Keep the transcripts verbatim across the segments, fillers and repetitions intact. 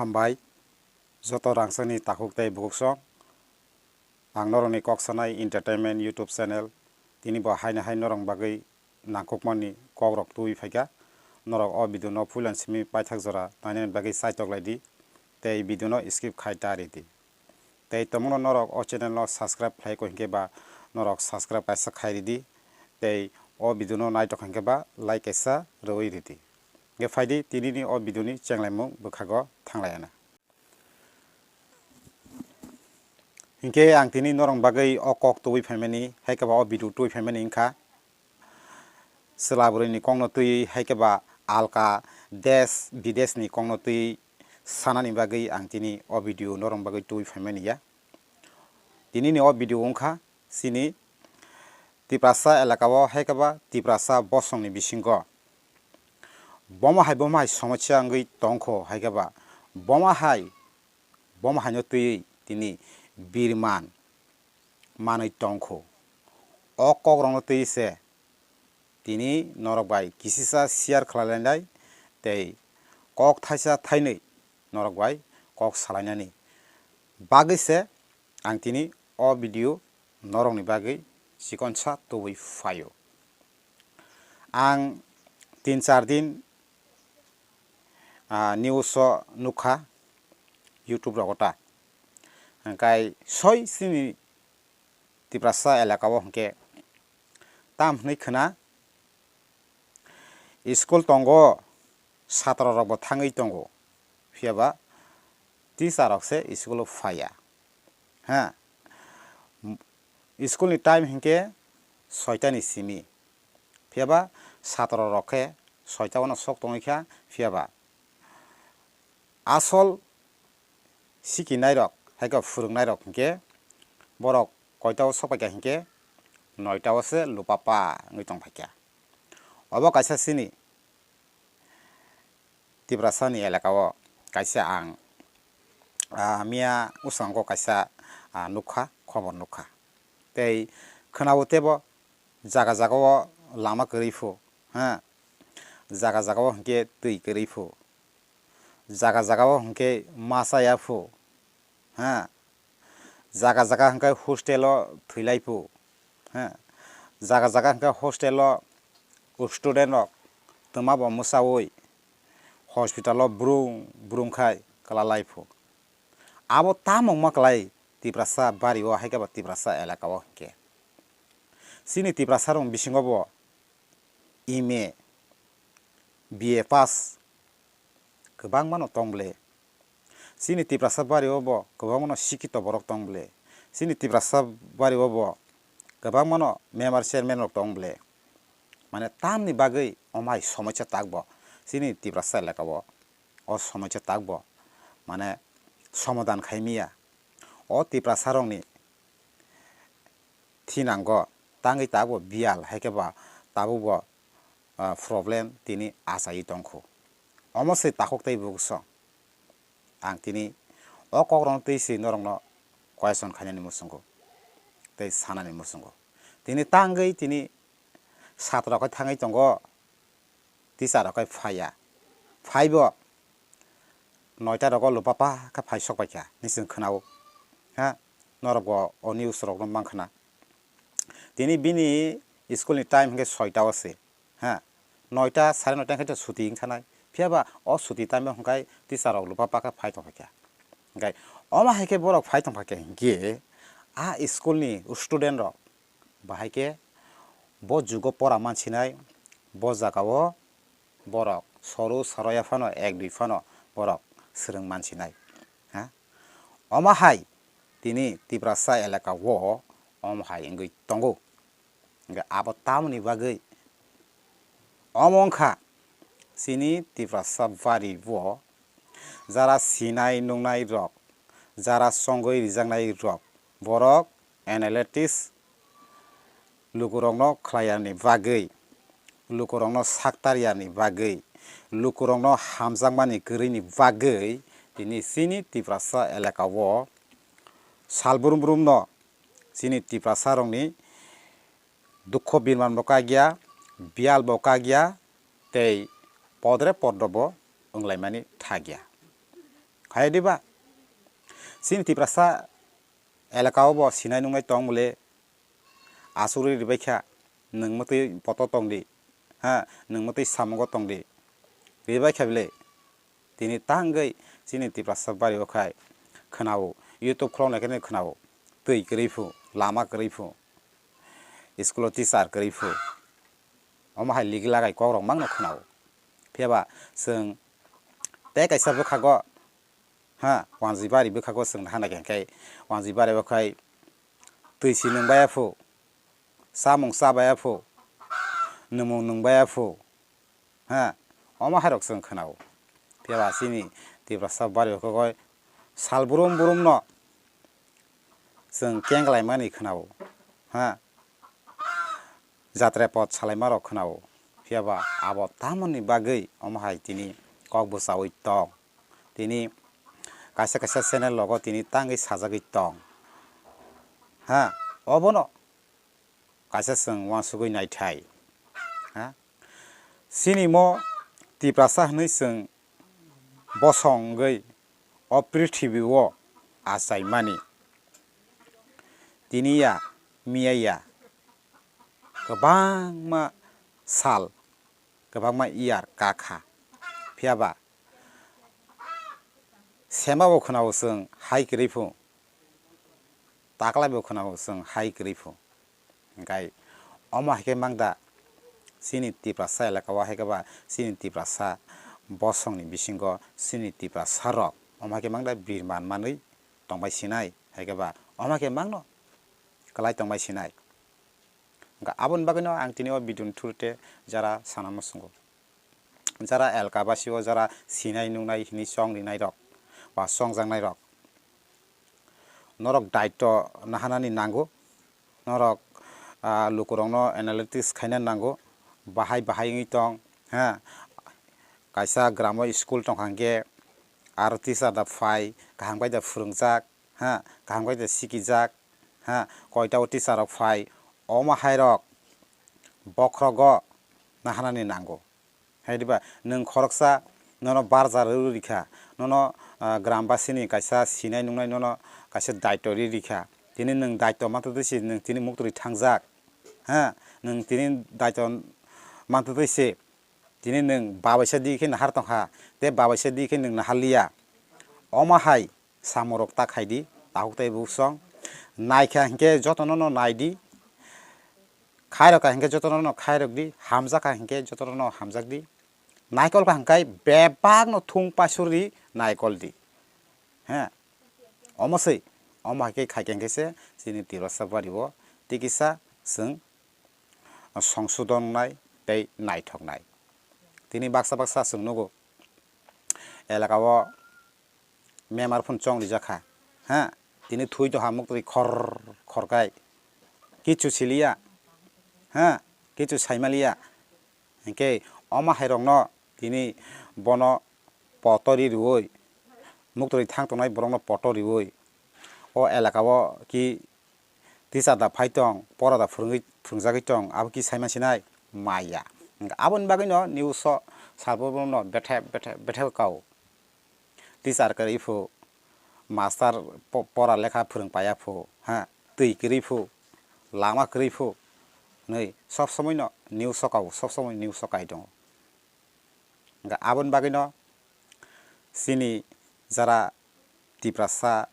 Hambai, joto rangchakni takhuk tei bukhuk song. Ang norokni kok sanai entertainment YouTube channel. Tini bo haino hai norok bagwi nangkukmani kokrok tubui phaikha. Norok o video no puilan simi paithak jora nainani bagwi chaitok lai di. Tei video no skip khai ta ri di. Tei tongmungno norok o channel no subscribe khlai kho hinkhe ba norok subscribe kaisa khai ri di. Tei o video no naitok hinkhe ba like kaisa rwui ri di. Hinkhe phai di tinini o video ni chenglaimung bwkhago thanglaina. Hinkhe ang tini norok bagwi o kok tubui phaimani, hai khe ba o video tubui phaimani wngkha. Chwla bwrwini kokno twi hai khe ba alka desh bideshni kokno twi sanani bagwi ang tini o video norok bagwi tubui phaimani ya. Tinini o video wngkha chini Tiprasa elaka o hai khe ba Tiprasa bosongni bisingo bomo hai bomo hai somosya wngwi tongkho hai khe ba bomo hai bomo haino twiwi tini birman manwi tongkho. O kokrokno twiwi se tini norok bai kisisa share khlai lainai tei kok thaisa thainwi norok bai kok salainani bagwi se ang tini o video norokni bagwi chikonsa tubui phaio. Ang tin char din, ah, news o nukha YouTube rogo ta. Hwnkhe soi chini Tiprasa elaka o hwnkhe tam hwnwi khwna school tongo, satro rok bo thangwi tongo, phiya ba teacher rok se school o phaiya. Ha, school ni time hinkhe soita ni simi, phiya ba satro rok khe soita o no sok tongwi kha, phiya ba asol sikinai rok hai khe phwrwngnai rok hinkhe borok koita o sok pai kha hinkhe noita o se lupa pa wngwi tong phai kha. Obo kaisa chini Tiprasa ni elaka o kaisa ang, ah, miya uskango kaisa, ah, nukha, khobor nukha. Tei khwnao teibo jaga jaga o lama kwrwi phu, ha, jaga jaga o hinkhe twi kwrwi phu, jaga jaga o hinkhe masa ya phu, ha, jaga jaga hinkhe hostel o thwilai phu, ha, jaga jaga hinkhe hostel o student rok twma bo mwsaui hospital o brung brung khai kwlalai phu. Abo tamo wngma kwlai Tiprasa bari o hai khe ba Tiprasa elaka o hinkhe. Chini Tiprasa rok bisingo bo M A, B A pass kwbangma no tong ble. Chini Tiprasa bari o bo kwbangma no sikito borok tong ble. Chini Tiprasa bari o bo kwbangma no member chairman rok tong ble. Mane tamni bagwi omai somosya tak bo chini Tiprasa elaka o, o somosya tak bo mane somadan khai miya. O Tiprasa rokni thinango tangwi tabuk bo biyal hai khe ba tabuk bo, ah, problem tini achaiwi tongkhu. Omo se takhuk tei bukhuk song. Ang tini o kokrokno twi se norokno question khainani muchungo tei sanani muchungo. Tini tangwi tini satro khe thangwi tongo. Teacher rok hai phaiya. Phaibo noita rogo lupa pa khe phai sok paikha, hinwi chwng khwnao. Ha, norok bo o news rokno mang khna. Tini bini school ni time hinkhe soita o se. Ha, noita, sare noita hinkhe to suti wng thanai. Phiya ba o suti time o hinkhe teacher rok lupa pa khe phai tong paikha. Hinkhe omo hai khe borok phai tong paikha hinkhe a school ni student rok bahai khe bo jugo pora mansinai, bo jaga o borok soru soroya phano ek dui phano borok swrwng mansinai. Ha? Omo hai tini Tiprasa elaka o omo hai wngwi tongo. Hinkhe abo tamoni bagwi omo wngkha chini Tiprasa bari o jara sinai nungnai rok, jara chongwi rijaknai rok, borok analytics lukurokno khlaiyani bagwi, lukurokno saktaryani bagwi, lukurokno hamjakmani kwrwini bagwi tini chini Tiprasa elaka o sal brum brumno chini Tiprasa rokni dukho birman bo kagya, biyal bo kagya, tei podre podro bo wnglaimani thagya. Hai diba? Chini Tiprasa elaka o bo sinai nungnai tong bole, asugwi ribai kha, nwng mwtwi poto tong di, ha, nwng mwtwi samungo tong di, ribai kha bile. Tini tangwi chini Tiprasa bari o khai khwnao, YouTube khulok nai khe khwnao, twi kwrwi phu, lama kwrwi phu, school o teacher kwrwi phu, omo hai ligi lagai kok rok mangno khwnao. Phiya ba chwng tei kaisa bwkhago, ha, wanjwi bari bwkhago chwng naha nai khe, wanjwi bari o khai twi si nung baya phu, samung cha baya phu, nwmung nung baya phu, ha, omo hai rok chwng khwnao. Phiya ba chini Tiprasa bari o khe sal brum brum no chwng keng lai mani khwnao, ha, jatra pot salai ma rok khwnao. Phiya ba abo tamoni bagwi omo hai tini kok bwchaui tong. Tini kaisa kaisa channel logo tini tangwi sajagwi tong. Ha, obono kaisa chwng uansugwi naithai. Ha? Chini mo Tiprasa hwnwi chwng bosong wngwi o prithibi o achaimani. Tini ya, miya ya, kwbangma sal, kwbangma year kakha. Phiya ba sema bo khwnao chwng hai kwrwi phu, taklai bo khwnao chwng hai kwrwi phu. Hwnkhe omo hai khe mang da chini Tiprasa elaka o hai khe ba chini Tiprasa bosongni bisingo chini Tiprasa rok omo hai khe mang da bir man manwi tongbai sinai hai khe ba omo hai khe mangno kwlai tongbai sinai. Hwnkhe aboni bagwino ang tini o video ni through te jara sana muchungo. Jara elaka basio jara sinai nungnai hini chong rinai rok ba chongjaknai rok, norok daityo nahanani nango, norok, ah, lukurokno analytics khaina nango, bahai bahai wngwi tong, ha, kaisa gramo school tongkha hwnkhe aro teacher da phai kaham bai da phwrwngjak, ha, kaham bai da sikijak, ha, koita o teacher rok phai, omo hai rok bokhrogo nahanani nango. Hai diba, nwng khoroksa nono barja rw rikha, nono, ah, grambasini kaisa sinai nungnai nono kaisa daityo ri rikha. Tini nwng daityo mantwtwi se nwng tini muktwi thangjak. Ha, nwng tini daityo mantwtwi se tini nwng babaisa di khe nahar tongkha, tei babaisa di khe nwng nahar liya. Omo hai samung rok ta khai di, takhuk tei buksong. Naikha hinkhe jotono no nai di. Khairokha hinkhe jotono no khairok di, hamjakha hinkhe jotono no hamjak di. Naikolkha hinkhe bebak no thung paisuri naikol di. He. Omo se, omo hai khe khai khe hinkhe se chini Tiprasa bari o tikisa chwng songsodon nai tei naithok nai. Tini baksa baksa chwng nugo elaka o memar phun chong rijak kha, ha, tini thui tongha muktwi khor khor kai, kichu siliya, ha, kichu saimaliya, hinkhe omo hai rokno tini bono poto ri rwui, muktwi thang tongnai borokno poto riui, o elaka o ki teacher da phai tong, pora da phwrwngwi, phwrwngjagwi tong, abo ki saima sinai maya. Aboni bagwino news o salbo bono bethe, bethe, bethe kao. Teacher kwrwi phu, master po-, pora lekha phwrwng paiya phu, ha, twi kwrwi phu, lama kwrwi phu, hwnwi sob somoi no news o kao, sob somoi news o kai tongo. Hwnkhe aboni bagwino chini jara Tiprasa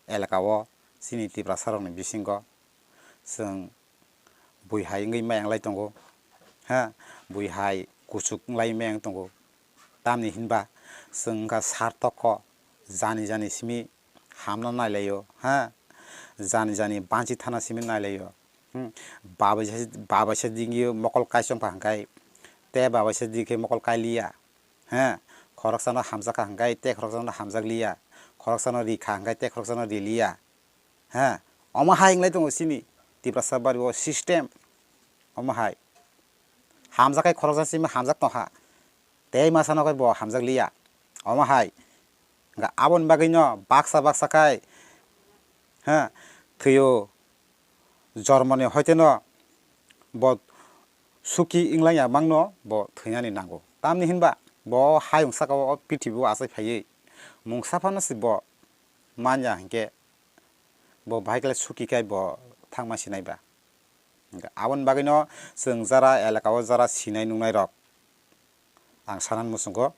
elaka o, chini Tiprasa rokni bisingo chwng bui hai wngwi maya wng lai tongo, ha, bui hai kuchuk wng lai maya wng tongo. Tamni hinba chwng wngkha sartokho jani jani simi hamna nailaio, ha, jani jani banchi thana simi nailaio. Hmm, babaisa, babaisa digi mokol kai chongkha hwnkhe, te babaisa digi khe mokol kai liya. He, khoroksano hamjakha hwnkhe, te khoroksano hamjak liya. Khoroksano rikha hwnkhe, te khoroksano riliya. He, omo hai wng lai tongo chini Tiprasa bari o system. Omo hai. Hamjak khai khoroksa simi hamjak tongkha. Tei masa no khe bo hamjak liya. Omo hai. Hwnkhe aboni bagwino baksa baksa khai, ha, thwio, jormoni hoiteno bo suki wng lai ya mangno bo thwinani nango. Tamni hinba bo hayung saka o, o prithibi o achai phaiwi Mungsa phano se bo manya hinkhe bo bahai khe suki khai bo thangma sinai ba. Hinkhe aboni bagwino chwng jara elaka o jara sinai nungnai rok, ang sanani muchungo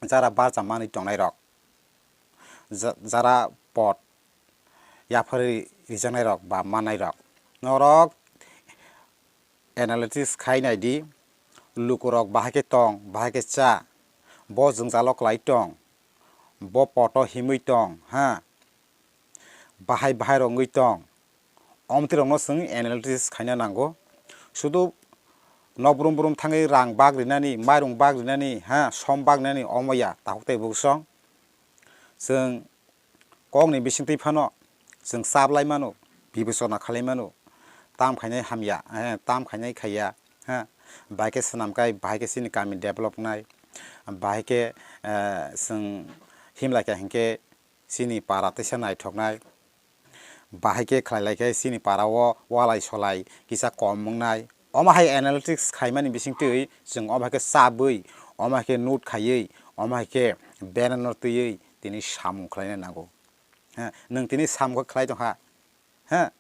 jara barcha manwi tongnai rok, ja-, jara pot yapharwi rijaknai rok ba mannai rok, norok analytics khai nai di, lukurok bahai khe tong, bahai khe cha, bo jwngjalo kwlai tong, bo poto himwi tong, ha, bahai bahai rok wngwi tong, omtwi rokno chwng analytics khaina nango. Sudu nok brum brum thangwi rang bag rinani, mairung bag rinani, ha, som bag rinani omo ya, takhuk tei buksong. Chwng kokni bisingtwi phano chwng chaplai mano, bibechona khalai mano, tam khainai hamya, eh, tam khainai khaiya, ha, bahai khe swnam khai, bahai khe chini kami develop wngnai, bahai khe, eh, chwng himlai kha hinkhe chini para teisa naithoknai, bahai khe khlai lai khe chini para o walai solai kisa kom wngnai. Omo hai analytics khaimani bisingtwi chwng omo hai khe chabwi, omo hai khe note khaiwi, omo hai khe banner no twiwi tini samung khlaina nango. Ha, nwng tini samung khe khlai tongkha. Ha,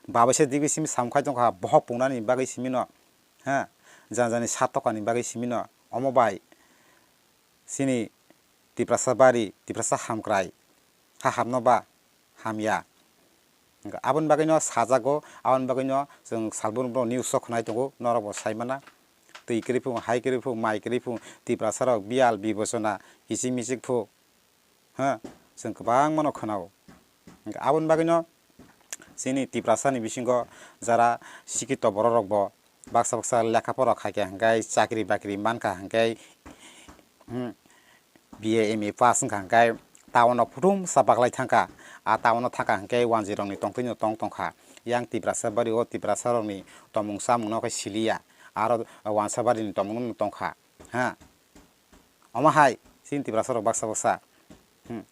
babaisa digwi simi samung khai tongkha, bohok pungnani bagwi simi no. Ha, jani jani sat tokani bagwi simi no. Omo bai chini Tiprasa bari, Tiprasa hamkrai, ha hamno ba hamya. Hinkhe aboni bagwino sajago, aboni bagwino chwng salbrum brum news o khwnai tongo, norok bo sai mana. Twi kwrwi phung, hai kwrwi phung, mai kwrwi phung, Tiprasa rok biyal bibochona, kichik michik phung, ha, chwng kwbangma no khwnao. Hinkhe aboni bagwino chini Tiprasa ni bisingo jara sikito borok rok bo baksa baksa lekha pora khaikha hinkhe chakri bakri mankha hinkhe, hmm, B A M A pass wngkha hinkhe town o kuthumsa baklai thangkha. A town o thangkha hinkhe wanjwi rokni tongtwino tong tongkha. Yang Tiprasa bari o Tiprasa rokni tomung chamung no khe siliya. Aro wansa bari ni tomung no tongkha. Ha. Omo hai chini Tiprasa rok baksa baksa. Hmm.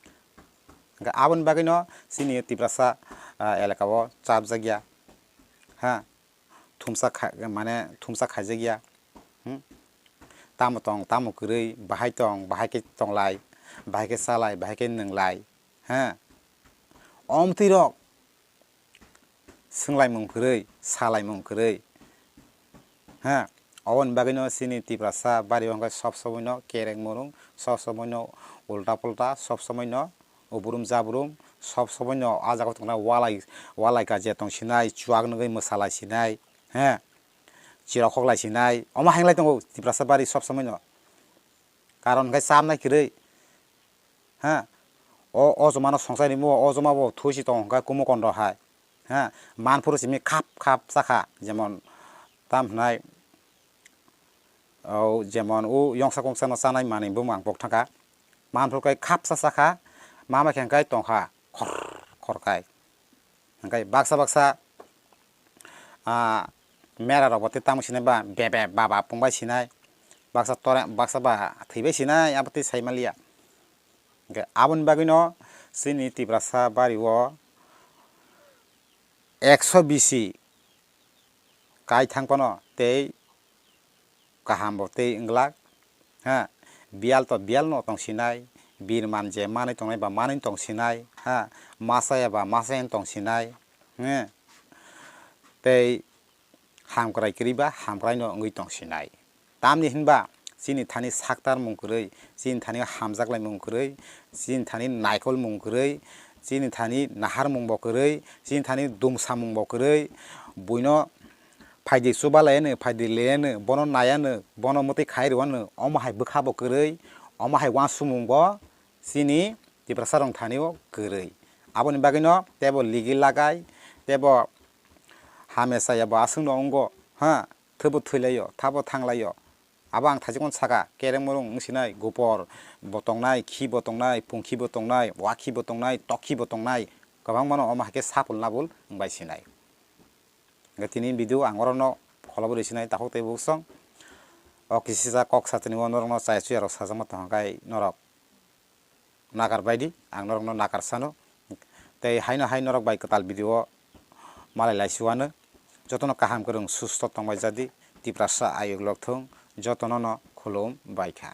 Hinkhe aboni bagwino chini Tiprasa, ah, elaka o chapjak ya. Ha. Thumsa kha-, mane thumsa khaijak ya. Hmm? Tamo tong, tamo kwrwi, bahai tong, bahai khe tonglai, bahai khe salai, bahai khe nwnglai. Ha? Omtwi rok swnglaimung kwrwi, salaimung kwrwi. Ha? Oboni bagwino chini Tiprasa bari o hwnkhe sob somoino kereng murung, sob somoino ulta pulta, sob somoino ubrum jabrum, sob somoino ah jaga tongnai walai, walai kajia tong sinai, chuak nugwi mwsalai sinai, he, chirok khoklai sinai, omo hai wngwi tongo Tiprasa bari sob somoino. Karon hwnkhe chamnai kwrwi, he, o, o jomano songchai rimo, o joma bo thuisi tongo hwnkhe kumu kondo hai, he, manphuru simi khap khap chakha, jemon tam hwnai, o, jemon o yongsa kongsa no chanai manwi bumung ang pok thangkha. Manphuru kai khapsa sakha, mama khe hwnkhe tongkha khor khor kai. Hwnkhe baksa baksa, ah, mera rok bo tei tamo sinai ba bebe baba pungbai sinai. Baksa tore, baksa ba thwibai sinai, abo tei sai manliya. Hwnkhe aboni bagwino chini Tiprasa bari o ekso bisi kai thang phano tei kaham bo tei wng glak, ha, biyal to biyal no tong sinai, birman je manwi tongnai ba manwi tong sinai, ha, masa ya ba masa ya tong sinai, he, tei hamkrai kwrwi ba hamkrai no wngwi tong sinai. Tamni hinba chini thani saktar mung kwrwi, chini thani hamjak lai mung kwrwi, chini thani naikol mung kwrwi, chini thani nahar mung bo kwrwi, chini thani dumsa mung bo kwrwi, buino phaidi chuba lai ano, phaidi le ano, bono nai ano, bono mwtwi khai rw ano, omo hai bwkha bo kwrwi, omo hai uansukmung bo chini Tiprasa rok thani o kwrwi. Aboni bagwi no tebo ligi lagai, tebo hamesa ya bo aswk no wngo, ha, thwbo thwi lai o, thabo thang lai o. Abo ang thaichukmano saka, kereng morung wng sinai, gopor bo tongnai, khi bo tongnai, pungkhi bo tongnai, wakhi bo tongnai, tokhi bo tongnai, kwbangmano omo hai khe sapul nabul wng bai sinai. Hwnkhe tini video ang orono kholobo rw sinai takhuk tei buksong. O kisisa kok satini o norokno chaya chuya rok sajakma tongkha khe norok nakar bai di, ang norokno nakar sano. Tei haino hai norok bai kwtal video o malai lai si uanw. Jotono kaham kwrwng susto tongbai jadi, Tiprasa ayuk lok thung, jotono no khulum bai kha.